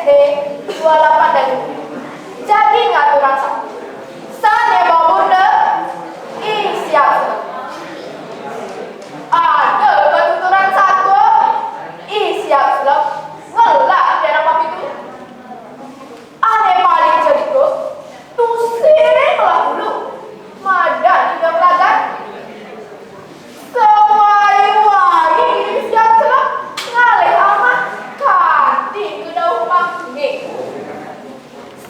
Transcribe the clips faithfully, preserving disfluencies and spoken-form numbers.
Dua lapan dan jadi ngaturan satu. Sané babur dé, I Siap Selep. Ada katuturan satu, I Siap Selep ngelah pianak papitu. Ané paling cerita, tusing lah dulu. Madan ida pelagan. Sewai-wai I Siap Selep ngalih amah kanti ka dauh pangkingé.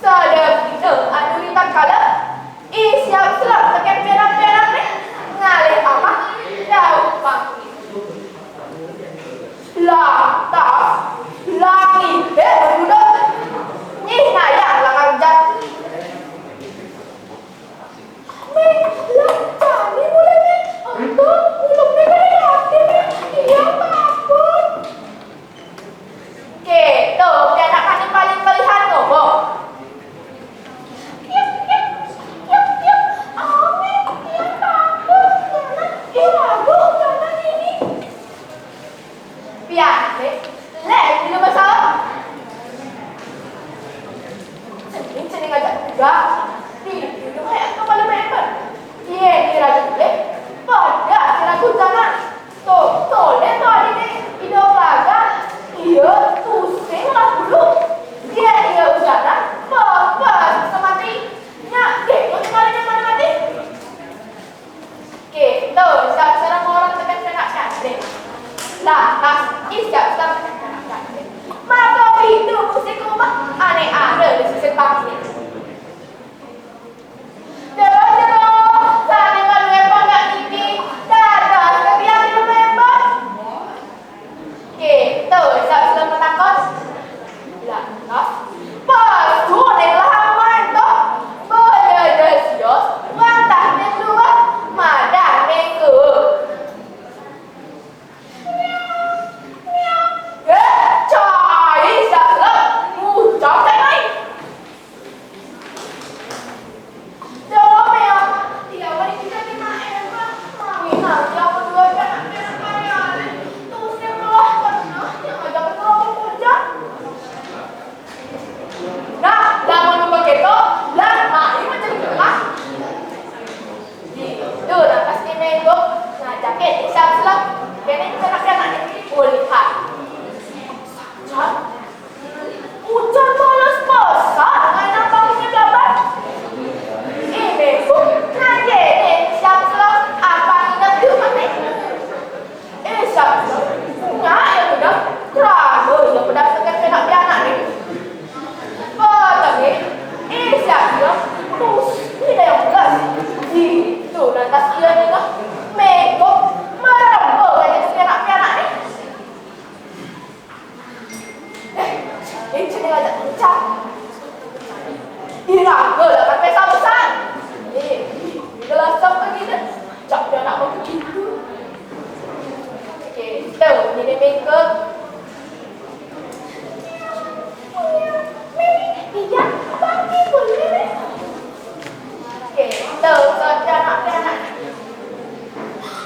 Sada dina anu ritatkala, I Siap Selep tekén pianak-pianak né ngalih amah dauh pangkingé. Lantas, langité bergudeg. Nyih ngayang lakar ujan. Méh, lah, jani mulai, Méh. Ento, ulun, Méh, kada ngarti, Méh. Iya, takut. Kéto, pianak ané paling pelihan ngomong. Tiup, tiup, tiup, tiup. Amin, iya, takut. Jangan, iya, ragu, jangan ini. Pian, Lé, Lé, bila masalah. Cening, cening aja udah. Di, di, di, kayak kepala member. Iya, di ragu, Lé. Pada si ragu jangan. Tuh, tuh, Lé, tuh, adi, Lé. Ida pelagan. Iya, tusing lah dulu. Iya, iya, ujaran. Pas, pas, bisa mati. Nya, deh, tuh, tinggalin yang mati-mati. Kéto, Siap Selep ngorang tekén pianak pianak. Lantas, I Siap Selep tekén pianak pianak. Maka pitu musik umah ané ada di sisi pangkingé. Jero-jero, sané malué pangga niki, dados ka tiang di rumah embas. Kéto, Siap Selep matakon. Lantas, pesu ning lehang main to. Baya dasios, wantah ning luar, madan minggu. Miau, miau. Eh, cai, Siap Selep. Ngucap cai mai. Jawab ya, dia mah dikira lima M, Bang. Mami nanti aku dua anak-anak kaya ale. Terus yang malah pernah yang ngajak aku ke puncak. Nah, jangan lupa gitu, dan mari macam kelas. Itu, nah, pas kena itu, ngajakin Siap Selep. Kena itu anak-anak ini, boleh, Kak. Ujan balas pesan, ai nang pangkingé blabar. Ih, Méh, ngajénin Siap Selep apa inget di rumah né. Eh, Siap Selep, nya yang udah, raga yang udah seger kena pianak né. Petengé, eh, Siap Selep, terus, ini yang udah. Itu lantas iya nih, Méh, merembuk aja si pianak-pianak né. Eh, ini cenil aja kencang. Iraga lah kan pesta besar. Eh, gelas apa gitu? Cak dia nak mau begitu. Oke, tuh, ini minggu. Iya, bagi boleh. Oke, tuh, saudara anak.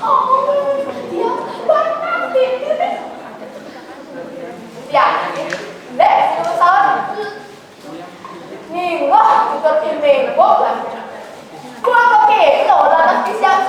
Oh, iya, bagi boleh. Ya, Lé, sing pesawat. Ningeh, puter piring, kok lah. Kok kéto, lantas disiap